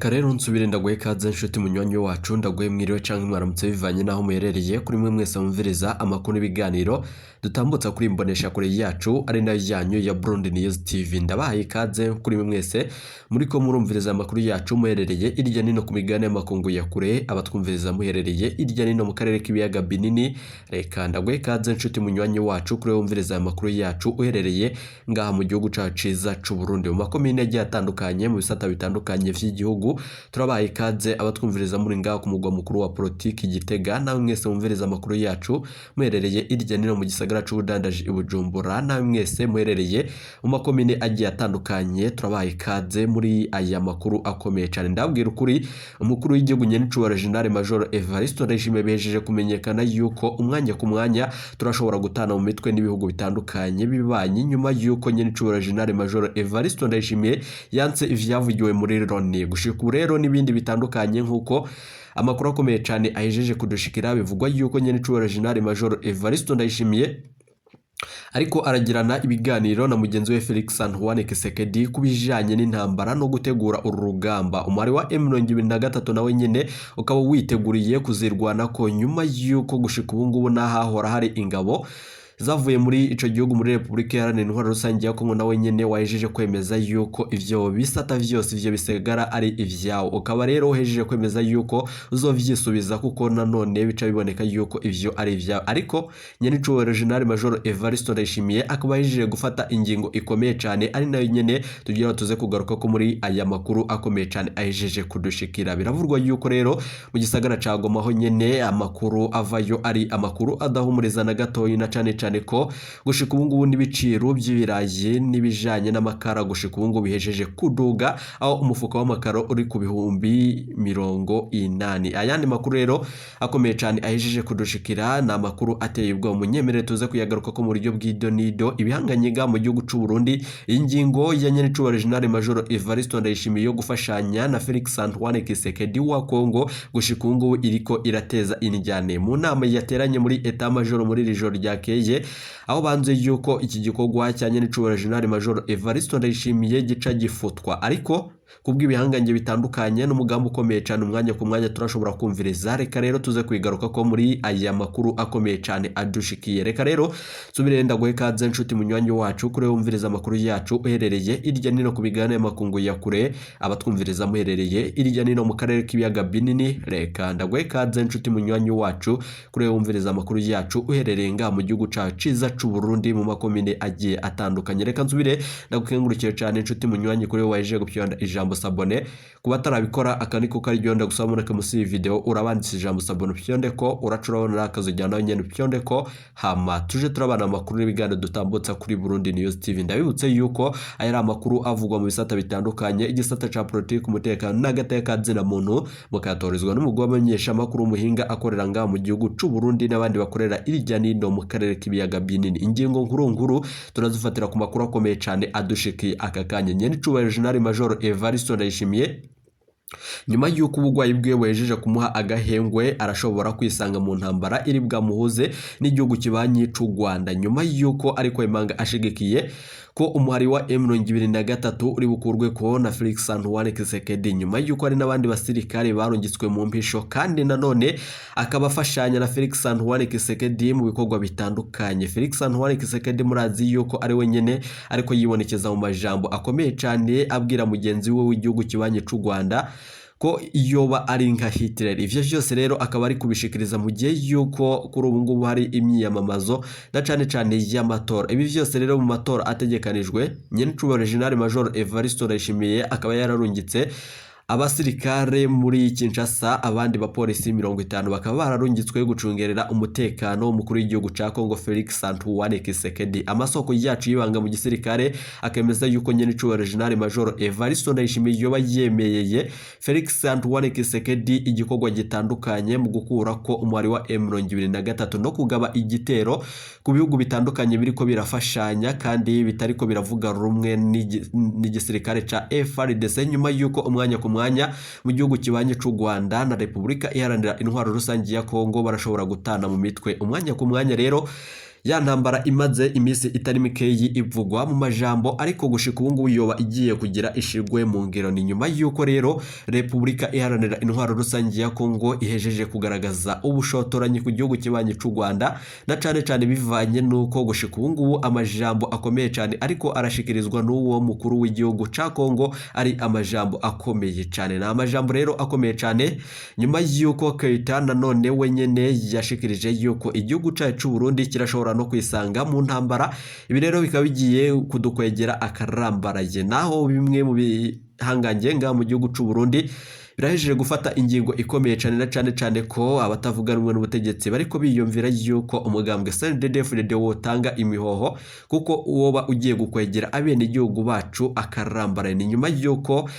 Reka rero nsubire ndaguhe ikaze nshuti munywanyi wacu, ndaguhe mwiriwe canke mwaramutse bivanye n'aho muherereye. Kuri mwe mwese mumviriza amakuru n'ibiganiro dutambutsa kuri imbonesha kure yacu ari nayo yanyu ya Burundi News TV, ndabahaye ikaze kuri mwe mwese muriko murumviriza amakuru yacu muherereye irya nino ku migabane y'amakungu ya kure, abatwumviriza muherereye irya nino mu karere k'ibiyaga binini. Reka ndaguhe ikaze nshuti munywanyi wacu kuri wumviriza amakuru yacu uherereye ngaha mu gihugu cacu ciza c'u Burundi, mu makomine agiye atandukanye, mu bisata bitandukanye vy'igihugu. Turabaye ikaze abatwumviriza muri ngaha ku mugwa mukuru wa politiki Gitega, nawe mwese mumviriza amakuru yacu muherereye irya nino mu gisagara c'ubudandaji i Bujumbura, nawe mwese muherereye mu makomine agiye atandukanye, turabaye ikaze muri aya makuru akomeye cyane. Ndabwira ukuri, umukuru w'igihugu nyenicubahiro General Major Evariste Ndayishimiye bihejeje kumenyekana yuko umwanya ku mwanya turashobora gutana mu mitwe n'ibihugu bitandukanye bibanye, nyuma yuko nyenicubahiro General Major Evariste Ndayishimiye yanse ivyavugiwe muri Loni. Gushika ubu rero n'ibindi bitandukanye, nk'uko amakuru akomeye cyane ahejeje kudushikira, bivugwa yuko nyenicubahiro General Major Evariste Ndayishimiye ariko aragirana ibiganiro na mugenzi we Felix Antoine Tshisekedi ku bijanye n'intambara no gutegura uru rugamba. Umubare wa M23 nawe nyene ukaba witeguriye kuzirwanako, nyuma y'uko gushika ubu ngubu n'ahahora hari ingabo zavuye muri ico gihugu, muri Repubulika Iharanira Intwaro Rusange ya Kongo, nawe nyene wahejeje kwemeza yuko ivyo bisata vyose, ivyo bisigara ari ivyawo. Ukaba rero uhejeje kwemeza yuko uzovyisubiza, kuko nanone bica biboneka yuko ivyo ari ivyawe. Ariko nyenicubahiro General Major Evariste Ndayishimiye akaba ahejeje gufata ingingo ikomeye cane, ari nayo nyene tugira tuze kugaruka ko muri aya makuru akomeye cane ahejeje kudushikira. Biravurwa yuko rero mu gisagara ca Goma ho nyene amakuru avayo ari amakuru adahumuriza na gatoyi, na cane cane ko gushika ubu ngubu n'ibiciro by'ibirayi n'ibijanye n'amakara gushika ubu ngubu bihejeje kuduga, aho umufuka w'amakaro uri ku 80,000. Ayandi makuru rero akomeye cyane ahejeje kudushikira ni amakuru ateye ubwoba, munyemerere tuze kuyagaruka ko mu buryo bw'idonido. Ibihanganyiga mu gihugu c'u Burundi, ingingo ya nyenicubahiro General Major Evariste Ndayishimiye yo gufashanya na Felix Antoine Tshisekedi wa Congo gushika ubu ngubu iriko irateza injyane mu nama yateranye muri Etat Major muri iri joro ryakeye, aho banze yuko iki gikorwa cya nyenicubahiro General Major Evariste Ndayishimiye gica gifutwa. Ariko kubw'ibihangange bitandukanye n'umugambi ukomeye cyane, umwanya ku mwanya turashobora kumviriza. Reka rero tuze kwigaruka ko muri aya makuru akomeye cyane adushikiye. Reka rero nsubire ndaguhe ikaze nshuti munywanyi wacu kuri wumviriza amakuru yacu uherereye irya nino ku migabane y'amakungu ya kure, abatwumviriza muherereye irya nino mu karere k'ibiyaga binini. Reka ndaguhe ikaze nshuti munywanyi wacu kuri wumviriza amakuru yacu uherereye ngaha mu gihugu cacu ciza c'u Burundi, mu makomine agiye atandukanye. Reka nsubire ndagukengurukiye cyane nshuti munywanyi kuri waje gupyonda ijambo s'abonner. Kuba atarabikora, aka niko karyo ndagusaba, mureke munsi y'iyi video urabanditse ijambo s'abonner, upyonde ko uraca urabona akazojyana nawe nyene upyonde ko, hama tuje turabana amakuru n'ibiganiro dutambutsa kuri Burundi News TV. Ndabibutse yuko aya ari amakuru avugwa mu bisata bitandukanye, igisata ca politiki, umutekano n'agateka kazina muntu, mukayatorizwa n'umugwi w'abamenyeshamakuru w'umuhinga akorera ngaha mu gihugu c'u Burundi n'abandi bakorera irya nino mu karere k'ibiyaga binini. Ingingo nkuru nkuru turazifatira ku makuru akomeye cane adushikiye aka kanya. Nyenicubahiro General Major Evariste Ndayishimiye, nyuma y'uko ubugwayi bwiwe buhejeje kumuha agahengwe, arashobora kwisanga mu ntambara iri bwamuhuze n'igihugu kibanyi c'u Rwanda, nyuma y'uko ariko imanga ashigikiye ko umuhari wa M23 uri bukurwe ko na Felix Antoine Tshisekedi, nyuma y'uko hari n'abandi basirikare barungitswe mu mpisho, kandi nanone akaba afashanya na Felix Antoine Tshisekedi mu bikorwa bitandukanye. Felix Antoine Tshisekedi murazi yuko ari we nyene ariko yibonekeza mu majambo akomeye cyane abwira mugenzi we w'igihugu kibanyi c'u Rwanda ko yoba ari nka Hitler. Ivyo vyose rero akaba ari kubishikiriza mu gihe yuko kuri ubu ngubu hari imyiyamamazo na cane cane y'amatora. Ibi vyose rero mu matora ategekanijwe, nyenicubahiro General Major Evariste Ndayishimiye akaba yararungitse abasirikare muri Kinshasa, abandi bapolisi 50 bakaba bararungitswe gucungerera umutekano w'umukuru w'igihugu ca Congo Felix Antoine Tshisekedi. Amasoko yacu y'ibanga mu gisirikare akemeza yuko nyenicubahiro General Major Evariste Ndayishimiye yoba yemeyeye Felix Antoine Tshisekedi igikorwa gitandukanye mu gukura ko umwari wa M23 no kugaba igitero ku bihugu bitandukanye biriko birafashanya kandi bitariko biravuga rumwe n'igisirikare ca FARDC, nyuma yuko umwanya ku mwanya mu gihugu kibanye c'u Rwanda na Repubulika Iharanira Intwaro Rusange ya Kongo barashobora gutana mu mitwe umwanya ku mwanya. Rero Ya ntambara imaze iminsi itari mikeyi ivugwa mu majambo, ariko gushika ubu ngubu yoba igiye kugira ishirwe mu ngiro. Ni nyuma y'uko rero Repubulika Iharanira Intwaro Rusange ya Kongo ihejeje kugaragaza ubushotoranyi ku gihugu kibanyi c'u Rwanda, na cane cane bivanye n'uko gushika ubu ngubu amajambo akomeye cane ariko arashikirizwa n'uwo mukuru w'igihugu ca Kongo ari amajambo akomeye cane. Ni amajambo rero akomeye cane nyuma y'uko Keita nanone wenyene yashikirije yuko igihugu cacu c'u Burundi kirashobora no kwisanga mu ntambara. Ibi rero bikaba bigiye kudukwegera akarambaraye, naho bimwe mu bihangange ngaha mu gihugu c'u Burundi birahejeje gufata ingingo ikomeye cane, na cane cane ko abatavuga rumwe n'ubutegetsi bariko biyumvira yuko umugambwe CNDD-FDD wotanga imihoho, kuko woba ugiye gukwegera abenegihugu bacu akarambaraye. Ni nyuma y'uko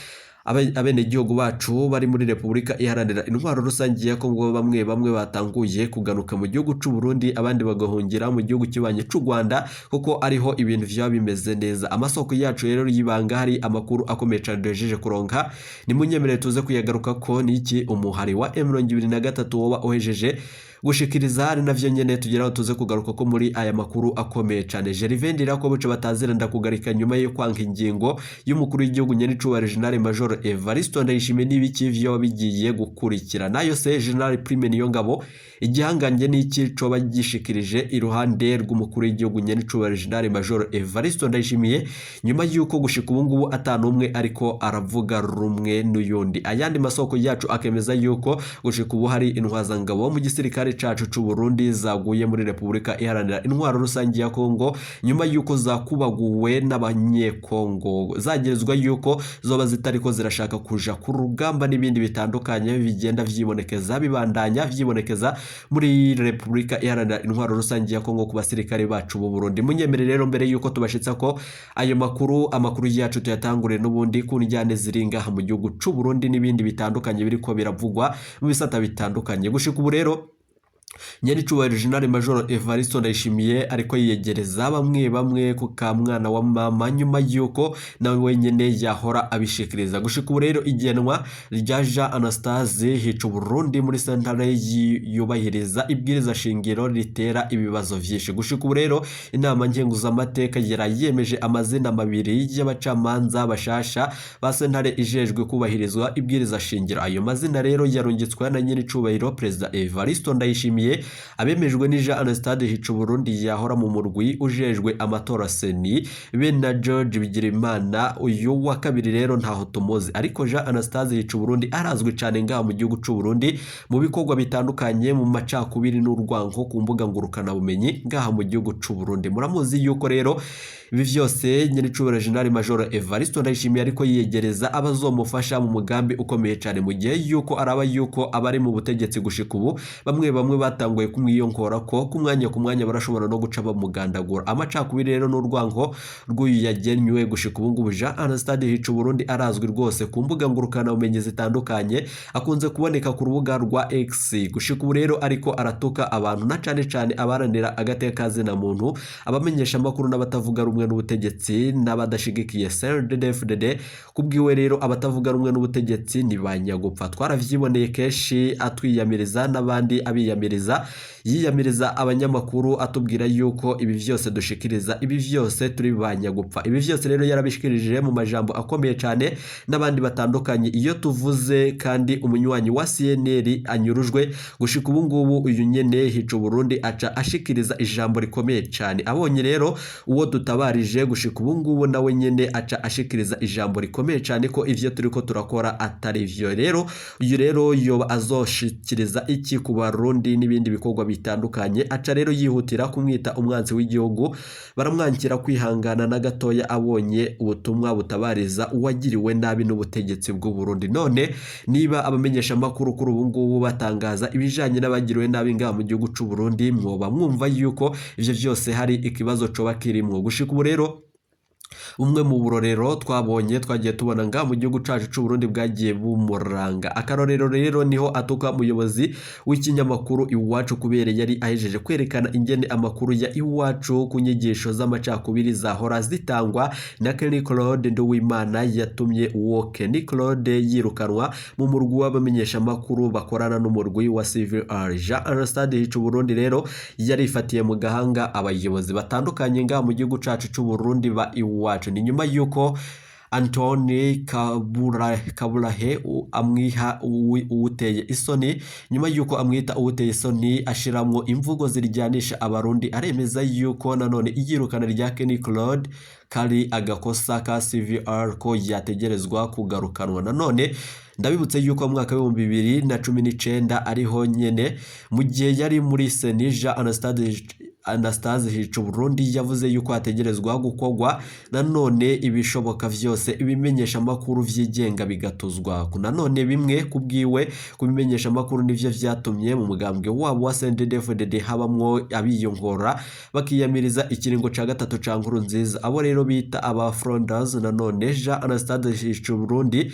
abenegihugu bacu bari muri Repubulika Iharanira Intwaro Rusange ya Kongo bamwe bamwe batanguye kugaruka mu gihugu c'u Burundi, abandi bagahungira mu gihugu kibanye c'u Rwanda, kuko ariho ibintu vyaba bimeze neza. Amasoko yacu rero y'ibanga, hari amakuru akomeye cane duhejeje kuronka, nimunyemerere tuze kuyagaruka ko. Niki umuhari wa M23 woba uhejeje gushikiriza, ari navyo nyene tugeraho tuze kugaruka ko muri aya makuru akomeye cane. Gervais Ndirakobuca batazira ndakugarika nyuma yo kwanka ingingo y'umukuru w'igihugu nyenicubahiro General Major Evaristo Ndayishimiye, n'ibiki vyoba bigiye gukurikira? Nayo se General Prime Niyongabo, igihangange, n'iki coba gishikirije iruhande rw'umukuru w'igihugu nyenicubahiro General Major Evaristo Ndayishimiye, nyuma y'uko gushika ubu ngubu atanumwe ariko aravuga rumwe n'uyundi? Ayandi masoko yacu akemeza yuko gushika ubu hari intwazangabo mu gisirikare cacu c'u Burundi zaguye muri Repubulika Iharanira Intwaro Rusange ya Kongo nyuma y'uko zakubaguwe n'Abanyekongo, zagerezwa yuko zoba zitariko zirashaka kuja ku rugamba, n'ibindi bitandukanye bigenda vyibonekeza, bibandanya vyibonekeza muri Repubulika Iharanira Intwaro Rusange ya Kongo ku basirikare bacu b'u Burundi. Munyemere rero, mbere yuko tubashitsa ko ayo makuru, amakuru yacu tuyatangure n'ubundi ku njyane ziri ngaha mu gihugu c'u Burundi n'ibindi bitandukanye biriko biravugwa mu bisata bitandukanye. Gushika ubu rero nyenicubahiro General Major Evaristo Ndayishimiye ariko yiyegereza bamwe bamwe ku kamwana wa mama, nyuma y'uko nawe wenyene yahora abishikiriza. Gushika ubu rero igenwa rya Jean Anastase Hicuburundi muri sentare yubahiriza ibwiriza shingiro ritera ibibazo vyinshi. Gushika ubu rero inama nkenguzamateka yarayemeje amazina mabiri y'abacamanza bashasha ba sentare ijejwe kubahirizwa ibwiriza shingiro. Ayo mazina rero yarungitswe na nyenicubahiro Perezida Evaristo Ndayishimiye. Abemejwe ni Jean Anastase Hicuburundi yahora mu murwi ujejwe amatora CENI, be na George Bigirimana. Uyu wa kabiri rero ntaho tumuzi, ariko Jean Anastase Hicuburundi arazwi cane ngaha mu gihugu c'u Burundi mu bikorwa bitandukanye, mu macakubiri n'urwanko ku mbuga ngurukana bumenyi ngaha mu gihugu c'u Burundi. Muramuzi yuko rero ibi vyose nyenicubahiro General Major Evaristo Ndayishimiye ariko yiyegereza abazomufasha mu mugambi ukomeye cane, mu gihe yuko araba yuko abari mu butegetsi gushika ubu bamwe bamwe batanguye kumwiyonkora ko ku mwanya barashobora no guca bamugandagura. Amacakubiri rero n'urwango rw'uyu yagenywe gushika ubu ngubu, Jean Anastase Hicuburundi, arazwi rwose ku mbuga ngurukana bumenyi zitandukanye, akunze kuboneka ku rubuga rwa X. Gushika ubu rero ariko aratuka abantu, na cane cane abaharanira agateka na muntu, abamenyesha amakuru n'abatavuga rumwe n'ubutegetsi n'abadashigikiye CNDD-FDD. Kubwiwe rero abatavuga rumwe n'ubutegetsi ni ba nyagupfa. Twaravyiboneye kenshi atwiyamiriza n'abandi abiyamiriza, yiyamiriza abanyamakuru, atubwira yuko ibi vyose dushikiriza, ibi vyose turi ba nyagupfa. Ibi vyose rero yarabishikirije mu majambo akomeye cane n'abandi batandukanye. Iyo tuvuze kandi umunywanyi wa CNL anyurujwe, gushika ubu ngubu uyu nyene Hicuburundi aca ashikiriza ijambo rikomeye cane. Abonye rero uwo dutabarije, gushika ubu ngubu nawe nyene aca ashikiriza ijambo rikomeye cane ko ivyo turiko turakora atari vyo. Rero uyu rero yoba azoshikiriza iki ku Barundi n'ibindi bikorwa bitandukanye? Aca rero yihutira kumwita umwanzi w'igihugu. Baramwankira kwihangana na gatoya abonye ubutumwa butabariza uwagiriwe nabi n'ubutegetsi bw'u Burundi. None niba abamenyesha amakuru kuri ubu ngubu batangaza ibijanye n'abagiriwe nabi ngaha mu gihugu c'u Burundi, mwoba mwumva yuko ivyo vyose hari ikibazo coba kirimwo? Gushika ubu rero Umwe mu burorero twabonye twagiye tubona nga mu gihugu cacu c'u Burundi bwagiye bumuranga. Akarorero rero niho atuka umuyobozi w'ikinyamakuru Iwacu kubera yari ahejeje kwerekana ingene amakuru ya Iwacu ku nyigisho z'amacakubiri zahora zitangwa na Kenny Claude Nduwimana yatumye uwo Kenny Claude yirukanwa mu murwi w'abamenyeshamakuru bakorana n'umurwi wa CVR. Jean Anastase Hicuburundi rero yarifatiye mu gahanga abayobozi batandukanye ngaha mu gihugu cacu c'u Burundi ba Iwacu. Ni nyuma yuko Antoni Kaburahe amwiha uwuteye isoni, nyuma yuko amwita uwuteye isoni ashiramwo imvugo ziryanisha abarundi, aremeza yuko nanone iyirukana rya Kenny Claude kari agakosa ka CVR ko yategerezwa kugarukanwa. Nanone ndabibutse yuko mu mwaka w'2019 ariho nyene mu gihe yari muri Senija Anastase Hicuburundi yavuze yuko hategerezwa gukorwa nanone ibishoboka vyose ibimenyesha makuru vyigenga bigatuzwa. Nanone bimwe kubwiwe kubimenyesha makuru nivyo vyatumye mu mugambwe wabo wa CNDD-FDD habamwo abiyongora bakiyamiriza ikiringo ca gatatu ca Nkurunziza, abo rero bita aba Frondeurs. Nanone Jean Anastase Hicuburundi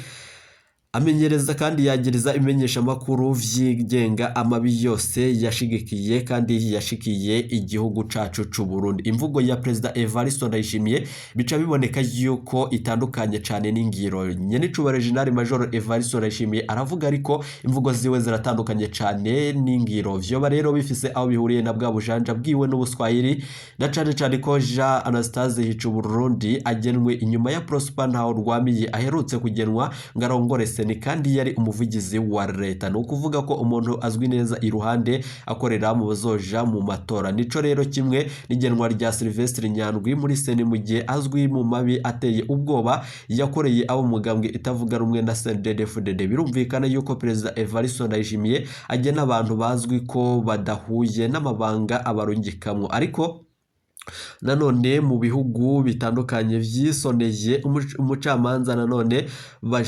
amenyereza kandi yagiriza ibimenyeshamakuru vyigenga amabi yose yashigikiye kandi yashikiye igihugu cacu c'u Burundi. Imvugo ya Perezida Evariste Ndayishimiye bica biboneka yuko itandukanye cane n'ingiro. Nyenicubahiro General Major Evariste Ndayishimiye aravuga, ariko imvugo ziwe ziratandukanye cane n'ingiro. Vyoba rero bifise aho bihuriye na bwa bujanja bwiwe n'ubuswahili, na cane cane ko Jean Anastase Hicuburundi agenwe inyuma ya Prosper Ntawurwamiye aherutse kugenwa ngo arongore Seni kandi yari umuvugizi wa leta. Ni ukuvuga ko umuntu azwi neza iruhande akorera mu bazoja mu matora. Nico rero kimwe n'igenwa rya Sylvestre Nyandwi muri Seni mu gihe azwi mu mabi ateye ubwoba yakoreye abo mugambwe itavuga rumwe na CNDD-FDD. Birumvikana yuko Perezida Evariste Ndayishimiye agena abantu bazwi ko badahuye n'amabanga abarungikamwo, ariko nanone mu bihugu bitandukanye vyisoneye umucamanza nanone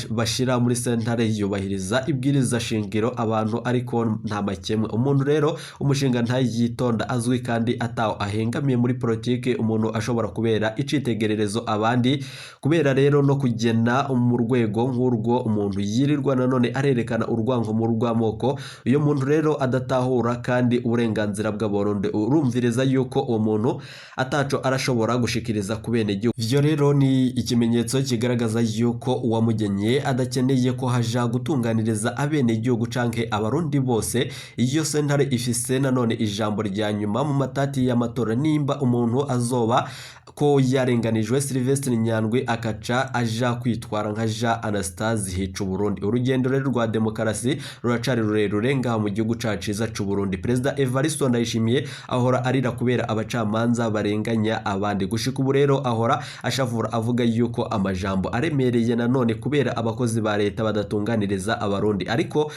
bashira muri sentare yubahiriza ibwiriza shingiro abantu, ariko nta makemwe. Umuntu rero umushinga ntayitonda azwi kandi ataho ahengamiye muri politike, umuntu ashobora kubera icitegererezo abandi. Kubera rero no kugena mu rwego nk'urwo umuntu yirirwa nanone arerekana urwango mu rw'amoko, uyo muntu rero adatahura kandi uburenganzira bw'abarundi, urumviriza yuko uwo muntu ataco arashobora gushikiriza ku benegihugu. Ivyo rero ni ikimenyetso kigaragaza yuko uwamugenye adakeneye ko haja gutunganiriza abenegihugu canke abarundi bose. Iyo sentare ifise nanone ijambo rya nyuma mu matati y'amatora, nimba umuntu azoba ko yarenganijwe Sylvestre Nyandwi akaca aja kwitwara nka Jean Anastase Hicuburundi. Urugendo rero rwa demokarasi ruracari rurerure ngaha mu gihugu cacu ciza c'u Burundi. Perezida Evariste Ndayishimiye ahora arira kubera abacamanza barenganya abandi. Gushika ubu rero ahora ashavura avuga yuko amajambo aremereye nanone kubera abakozi ba leta badatunganiriza abarundi, ariko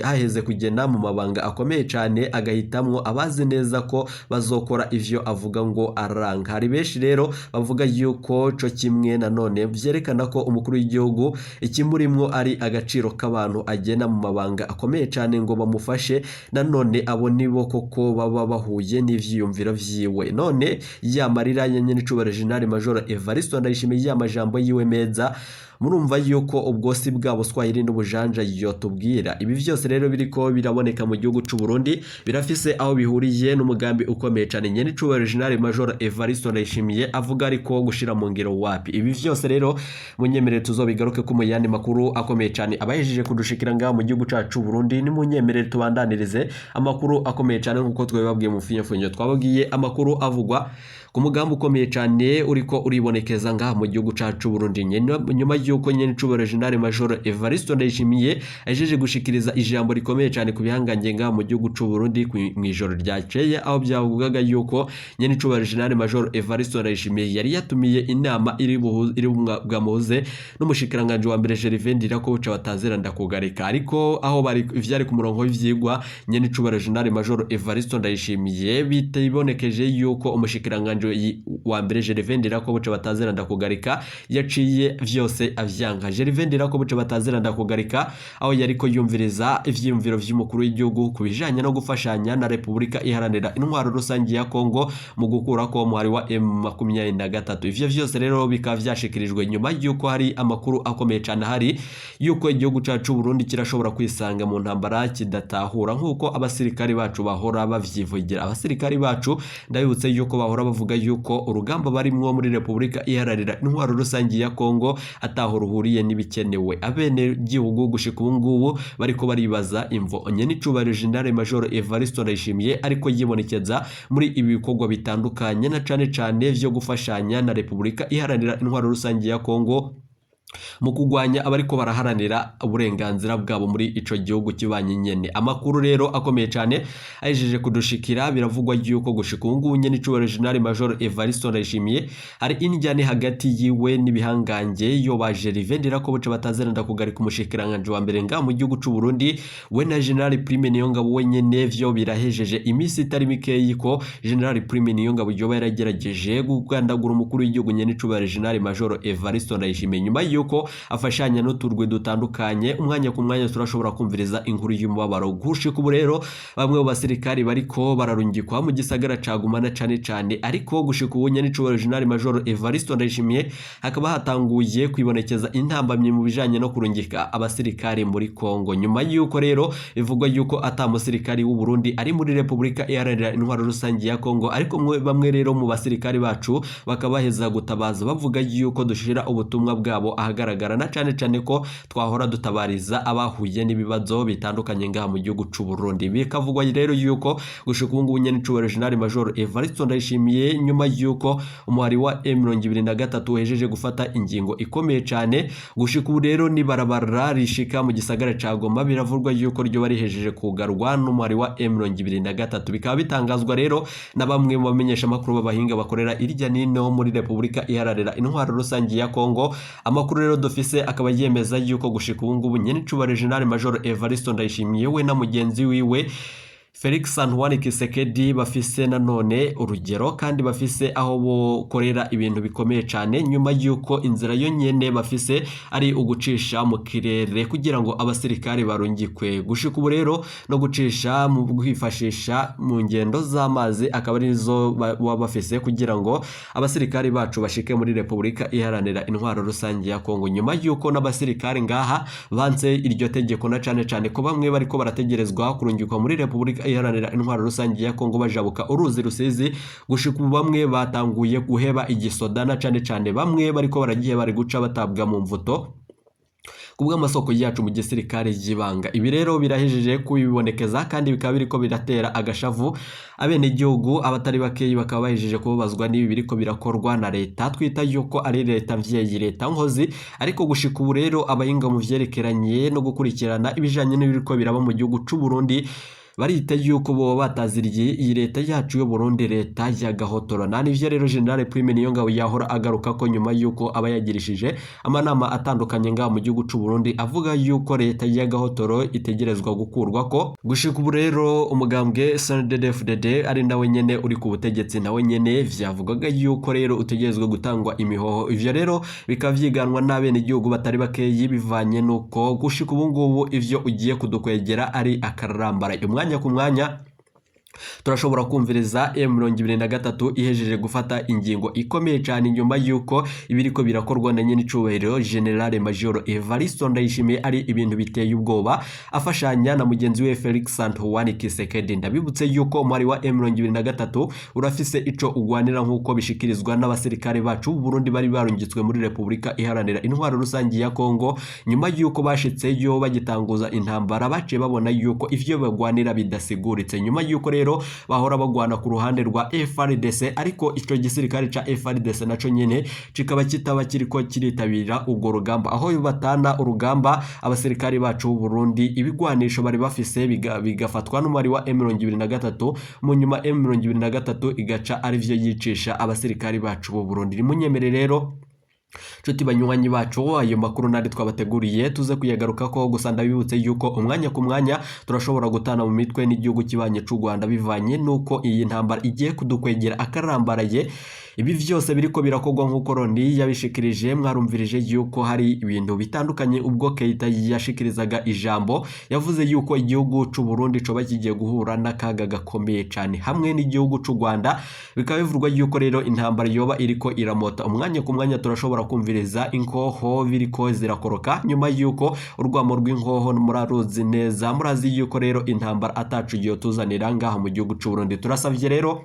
haheze kugena mu mabanga akomeye cane agahitamwo abazi neza ko bazokora ivyo avuga ngo aranga. Hari benshi rero bavuga yuko co kimwe nanone vyerekana ko umukuru w'igihugu ikimurimwo ari agaciro k'abantu agena mu mabanga akomeye cane ngo bamufashe, nanone abo nibo koko baba bahuye n'ivyiyumviro vyiwe. None ya marira ya nyenicubahiro General Major Evariste Ndayishimiye, ya majambo yiwe meza, murumva yuko ubwo si bwa buswahili n'ubujanja yotubwira. Ibi vyose rero biriko biraboneka mu gihugu c'u Burundi birafise aho bihuriye n'umugambi ukomeye cane nyenicubahiro General Major Evariste Ndayishimiye avuga, ariko gushira mu ngiro wapi. Ibi vyose rero munyemerere tuzobigaruke ko mu yandi makuru akomeye cane abahejeje kudushikira ngaha mu gihugu cacu c'u Burundi. Ni munyemerere tubandanirize amakuru akomeye cane nkuko twabibabwiye mu finyofinyo. Twababwiye amakuru avugwa ku mugambi ukomeye cane uriko uribonekeza ngaha mu gihugu cacu Burundi, nyuma yuko nyenicubahiro General Major Evariste Ndayishimiye ahejeje gushikiriza ijambo rikomeye cane ku bihangange ngaha mu gihugu c'u Burundi mw'ijoro ryakeye, aho byavugaga yuko nyenicubahiro General Major Evariste Ndayishimiye yari yatumiye inama iri bwamuhuze n'umushikiranganje wa mbere Gervais Ndirakobuca batazira ndakugarika, ariko aho bari ivyari ku murongo w'ivyigwa nyenicubahiro General Major Evariste Ndayishimiye bitibonekeje yuko umushikiranganje Umushikiranganje wa mbere Gervais Ndirakobuca batazira ndakugarika yaciye vyose avyanka. Gervais Ndirakobuca batazira ndakugarika aho yariko yumviriza ivyiyumviro vy'umukuru w'igihugu ku bijanye no gufashanya na Repubulika Iharanira Intwaro Rusangi ya Kongo mu gukura ko umuhari wa M23. Ivyo vyose rero bikaba vyashikirijwe nyuma y'uko hari amakuru akomeye cane hari yuko igihugu cacu Burundi kirashobora kwisanga mu ntambara kidatahura, nk'uko abasirikari bacu bahora bavyivugira. Abasirikari bacu, ndabibutse yuko bahora bavuga yuko urugamba barimwo muri Repubulika Iharanira Intwaro Rusangi ya Kongo ataho ruhuriye n'ibikenewe. Abene gihugu gushika ubu ngubu bariko baribaza imvo nyenicubahiro General Major Evariste Ndayishimiye ariko yibonekeza muri ibi bikorwa bitandukanye, na cane cane vyo gufashanya na Repubulika Iharanira Intwaro Rusangi ya Kongo mu kugwanya abariko baraharanira uburenganzira bwabo muri ico gihugu kibanye nyene. Amakuru rero akomeye cane ahejeje kudushikira, biravugwa yuko gushika ubu ngubu nyenicubahiro General Major Evariste Ndayishimiye hari indyane hagati yiwe n'ibihangange yo ba Gervais Ndirakobuca batazira ndakugarika umushikiranganje wa mbere nga mu gihugu c'u Burundi, we na General Prime Niyongabo wenyene. Vyo birahejeje imisi itari mikeyi ko General Prime Niyongabo yoba yaragerageje kugandagura umukuru w'igihugu nyenicubahiro General Major Evariste Ndayishimiye nyuma yuko afashanya n'uturwi dutandukanye. Umwanya ku mwanya turashobora kumviriza inkuru y'umubabaro. Gushika ubu rero bamwe mu basirikari bariko bararungikwa mu gisagara ca Goma na cane cane, ariko gushika ubu nyenicubahiro General Major Evariste Ndayishimiye hakaba hatanguye kwibonekeza intambamyi mu bijanye no kurungika abasirikari muri Kongo, nyuma yuko rero bivugwa yuko ata musirikari w'u Burundi ari muri Repubulika Iharanira Intwaro Rusangi ya Kongo. Ariko bamwe rero mu basirikari bacu bakaba baheza gutabaza bavuga yuko dushira ubutumwa bwabo ahagaragara, na cane cane ko twahora dutabariza abahuye n'ibibazo bitandukanye ngaha mu gihugu c'u Burundi. Bikavugwa rero yuko gushika ubu ngubu nyenicubahiro General Major Evariste Ndayishimiye, nyuma yuko umuhari wa M23 uhejeje gufata ingingo ikomeye cane, gushika ubu rero ni barabara rishika mu gisagara ca Goma biravurwa yuko ryo barihejeje kugarwa n'umuhari wa M23. Bikaba bitangazwa rero na bamwe mu bamenyesha makuru b'abahinga bakorera irya nino muri Repubulika Iharanira Intwaro Rusangi ya Kongo. Amakuru rero dufise akaba yemeza yuko gushika ubu ngubu nyenicubahiro General Major Evariste Ndayishimiye we na mugenzi wiwe Felix Antoine Tshisekedi bafise nanone urugero kandi bafise aho bokorera ibintu bikomeye cane, nyuma yuko inzira yo nyene bafise ari ugucisha mu kirere kugira ngo abasirikare barungikwe. Gushika ubu rero no gucisha mu kwifashisha mu ngendo z'amazi akaba arizo baba bafise kugira ngo abasirikare bacu bashike muri Repubulika Iharanira Intwaro Rusange ya Kongo, nyuma yuko n'abasirikare ngaha banse iryo tegeko, na cane cane ko bamwe bariko barategerezwa kurungikwa muri Repubulika Iharanira Intwaro Rusange ya Kongo bajabuka uruzi Rusizi. Gushika ubu bamwe batanguye guheba igisoda, na cane cane bamwe bariko baragiye bari guca batabwa mu mvuto kubw'amasoko yacu mu gisirikare y'ibanga. Ibi rero birahejeje kubibonekeza kandi bikaba biriko biratera agashavu abenegihugu abatari bakeyi, bakaba bahejeje kubabazwa n'ibi biriko birakorwa na leta twita yuko ari leta mvyeyi, leta nkozi. Ariko gushika ubu rero abahinga mu vyerekeranye no gukurikirana ibijanye n'ibiriko biraba mu gihugu c'u Burundi barita yuko boba bataziriye iyi leta yacu y'u Burundi leta ya gahotora. Na nivyo rero General Prime Niyongabo yahora agaruka ko nyuma yuko aba yagirishije amanama atandukanye ngaha mu gihugu c'u Burundi, avuga yuko leta ya gahotoro itegerezwa gukurwa ko. Gushika ubu rero umugambwe CNDD-FDD ari nawe nyene uri ku butegetsi, nawe nyene vyavugaga yuko rero utegerezwa gutangwa imihoho. Ivyo rero bikaba vyiganwa n'abenegihugu batari bakeyi, bivanye nuko gushika ubu ngubu ivyo ugiye kudukwegera ari akarambara. Umwanya ku mwanya turashobora kumviriza M23 ihejeje gufata ingingo ikomeye cyane, nyuma yuko ibiriko birakorwa na nyenicubahiro General Major Evariste Ndayishimiye ari ibintu biteye ubwoba, afashanya na mugenzi we Felix Antoine Tshisekedi. Ndabibutse yuko umwari wa M23 urafise ico ugwanira, nk'uko bishikirizwa n'abasirikare bacu b'u Burundi bari barungitswe muri Repubulika Iharanira Intwaro Rusangi ya Kongo. Nyuma yuko bashitseyo bagitanguza intambara, baciye babona yuko ivyo bagwanira bidasiguritse, nyuma yuko rero bahora bagwana ku ruhande rwa FARDC, ariko ico gisirikare ca FARDC naco nyene kikaba kitaba kiriko kiritabira urwo rugamba. Aho batana urugamba, abasirikare bacu b'u Burundi ibigwanisho bari bafise bigafatwa n'umwari wa M23, mu nyuma M23 igaca arivyo yicisha abasirikare bacu b'u Burundi. Nimunyemere rero Nshuti banywanyi bacu, ayo makuru nari twabateguriye tuze kuyagaruka ko, gusa ndabibutse yuko umwanya ku mwanya turashobora gutana mu mitwe n'igihugu kibanye c'u Rwanda, bivanye nuko iyi ntambara igiye kudukwegera akarambaraye. Ibi vyose biriko birakorwa nk'uko Loni yabishikirije. Mwarumvirije yuko hari ibintu bitandukanye ubwo Keita yashikirizaga ijambo, yavuze yuko igihugu c'u Burundi coba kigiye guhura n'akaga gakomeye cane hamwe n'igihugu c'u Rwanda. Bikaba bivugwa yuko rero intambara yoba iriko iramota umwanya ku mwanya, turashobora kumviriza inkoho biriko zirakoroka nyuma yuko urwamo rw'inkoho muraruzi neza. Murazi yuko rero intambara atacu igiye tuzanira ngaha mu gihugu c'u Burundi. Turasavye rero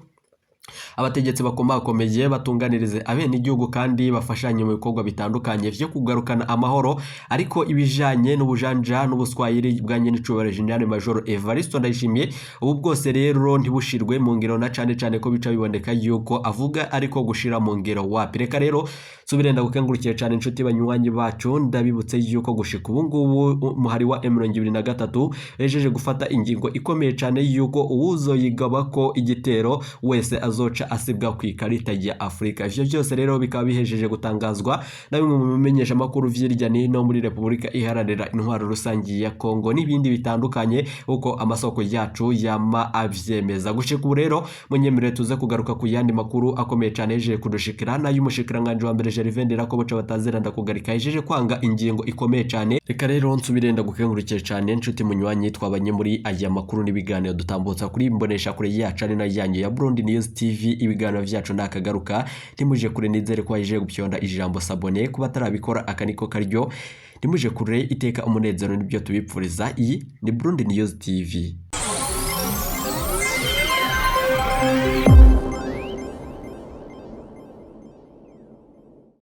abategetsi bakomakomeye batunganirize abenegihugu kandi bafashanye mu bikorwa bitandukanye vyo kugarukana amahoro, ariko ibijanye n'ubujanja n'ubuswahili bwa nyenicubahiro General Major Evariste Ndayishimiye, ubu bwose rero ntibushirwe mu ngiro, na cane cane ko bica biboneka yuko avuga ariko gushira mu ngiro wapi. Reka rero subire ndagukengurukiye cane, inshuti banywanyi bacu. Ndabibutse yuko gushika ubu ngubu umuhari wa M23 ejeje gufata ingingo ikomeye cane yuko uwuzoyigaba ko igitero wese azoca asibwa ku ikarita ya Afurika. Ivyo byose rero bikaba bihejeje gutangazwa na bimwe mu bimenyesha makuru vy'irya nino muri Repubulika Iharanira Intwaro Rusangi ya Kongo n'ibindi bitandukanye, uko amasoko yacu yama avyemeza. Gushika ubu rero munyemerere tuze kugaruka ku yandi makuru akomeye cane yejeje kudushikira, n'ay'umushikiranganje wa mbere Gervais Ndirakobuca batazira ndakugarika yejeje kwanga ingingo ikomeye cane. Reka rero nsubire ndagukengurukiye cane, nshuti munywanyi twabanye muri aya makuru n'ibiganiro dutambutsa kuri imbonesha kure yacu ari nayo yanyu ya Burundi News TV. Ibiganiro vyacu nakagaruka, ntimuje kure. Nizere ko waje gupyonda ijambo s'abonner kuba atarabikora, aka niko karyo. Ntimuje kure, iteka umunezero nibyo tubipfuriza. Iyi ni Burundi News TV.